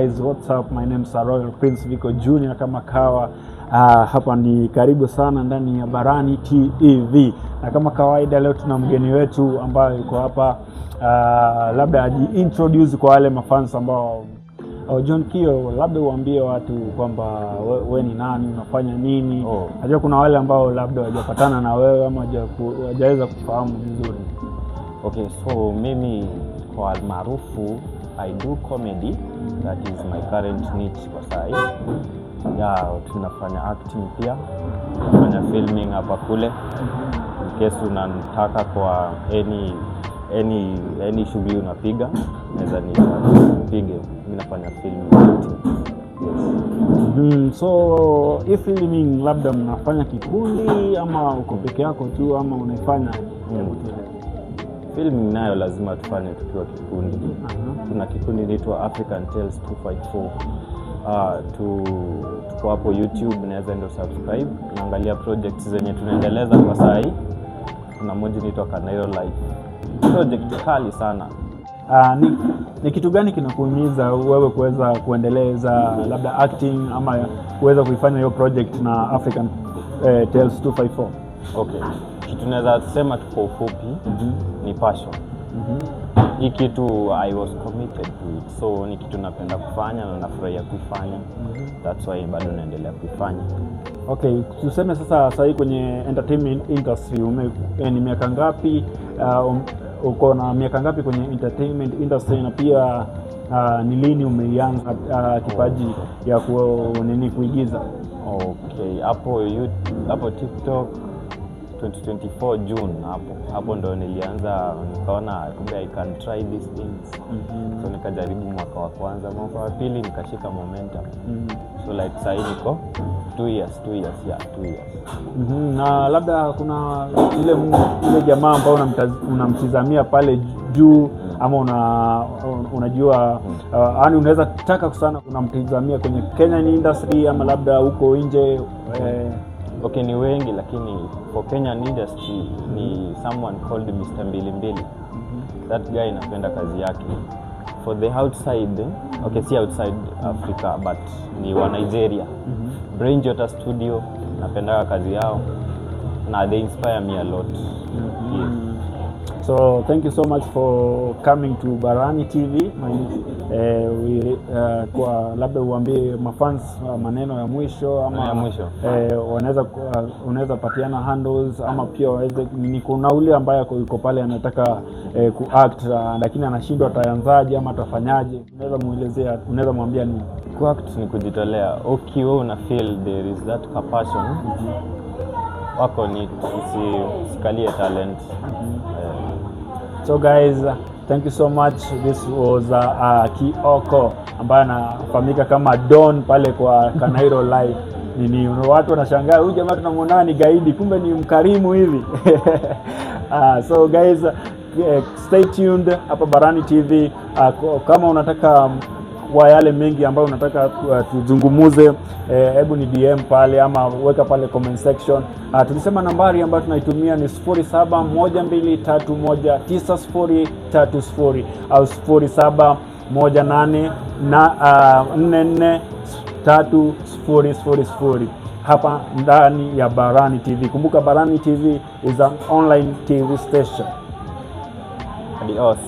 Guys, what's up? My name is Royal Prince Vico Junior kama kawa. Hapa ni karibu sana ndani ya Barani TV, na kama kawaida leo tuna mgeni wetu ambaye yuko hapa, labda aji-introduce kwa wale mafans ambao. Oh, John Kio, labda uambie watu kwamba we ni nani, unafanya nini? Oh. Najua kuna wale ambao labda hawajapatana na wewe ama hawajaweza kufahamu vizuri. Okay, so mimi kwa almaarufu I do comedy. That is my current niche kwa sahi. Yeah, tunafanya acting pia. Tunafanya filming hapa kule. In case unataka kwa any shughuli unapiga, naweza nipige. Mimi nafanya filming, acting. Yes. So hii filming labda mnafanya kikundi ama uko peke yako tu ama unaifanya? Hebu tueleze. Filming nayo lazima tufanye tukiwa kikundi. Tuna kikundi inaitwa African Tales 254. Tuko hapo YouTube, naweza ndo subscribe. Naangalia projects zenye tunaendeleza kwa saa hii. Kuna moja inaitwa Kanairo Life. Project kali sana. Ni kitu gani kinakuhimiza wewe kuweza kuendeleza labda acting ama kuweza kuifanya hiyo project na African Tales 254? Okay. Kitu naweza sema tu kwa ufupi ni passion. Hii kitu I was committed to it. So ni kitu napenda kufanya na nafurahia kuifanya. That's why bado naendelea kuifanya. Okay, tuseme sasa sasa hii kwenye entertainment industry ni miaka ngapi, uko na miaka ngapi kwenye entertainment industry, na pia ni lini umeianza kipaji ya nini, kuigiza? Okay, hapo TikTok 2024 June, hapo ndo nilianza, nikaona kumbe I can try these things. So nikajaribu mwaka wa kwanza, mwaka wa pili nikashika momentum. So like sahii niko 2 years, 2 years, yeah, 2 years. Na labda kuna ile jamaa ambao unamtizamia pale juu ama unajua, yaani unaweza taka sana unamtizamia kwenye Kenyan industry ama labda huko nje? Okay, ni wengi, lakini for Kenyan industry ni someone called Mr. Mbili Mbili. That guy, napenda kazi yake. For the outside, okay, si outside Africa but ni wa Nigeria. Brain Jota Studio, napenda kazi yao na they inspire me a lot. Yes. So thank you so much for coming to Barani TV. Kwa labda uambie mafans maneno ya mwisho ama Maneno ya mwisho. Wanaweza unaweza patiana handles ama pia waweze ni kuna ule ambaye yuko pale anataka kuact, lakini anashindwa ataanzaje ama atafanyaje, unaweza muelezea, unaweza mwambia nini? Kuact ni kujitolea. Ukiwa una feel there is that passion wako ni usikalie talent. So guys, thank you so much. This was Kioko ambaye anafahamika kama Don pale kwa Kanairo Live. Nini, watu wanashangaa huyu jamaa tunamwona ni gaidi, kumbe ni mkarimu hivi. So guys, stay tuned hapa Barani TV. Kama unataka kwa yale mengi ambayo unataka tuzungumuze, hebu ni DM pale ama weka pale comment section. Tulisema nambari ambayo tunaitumia ni 0712319030 au 0718 na 443000 hapa ndani ya Barani TV. Kumbuka Barani TV is an online TV station. Adios.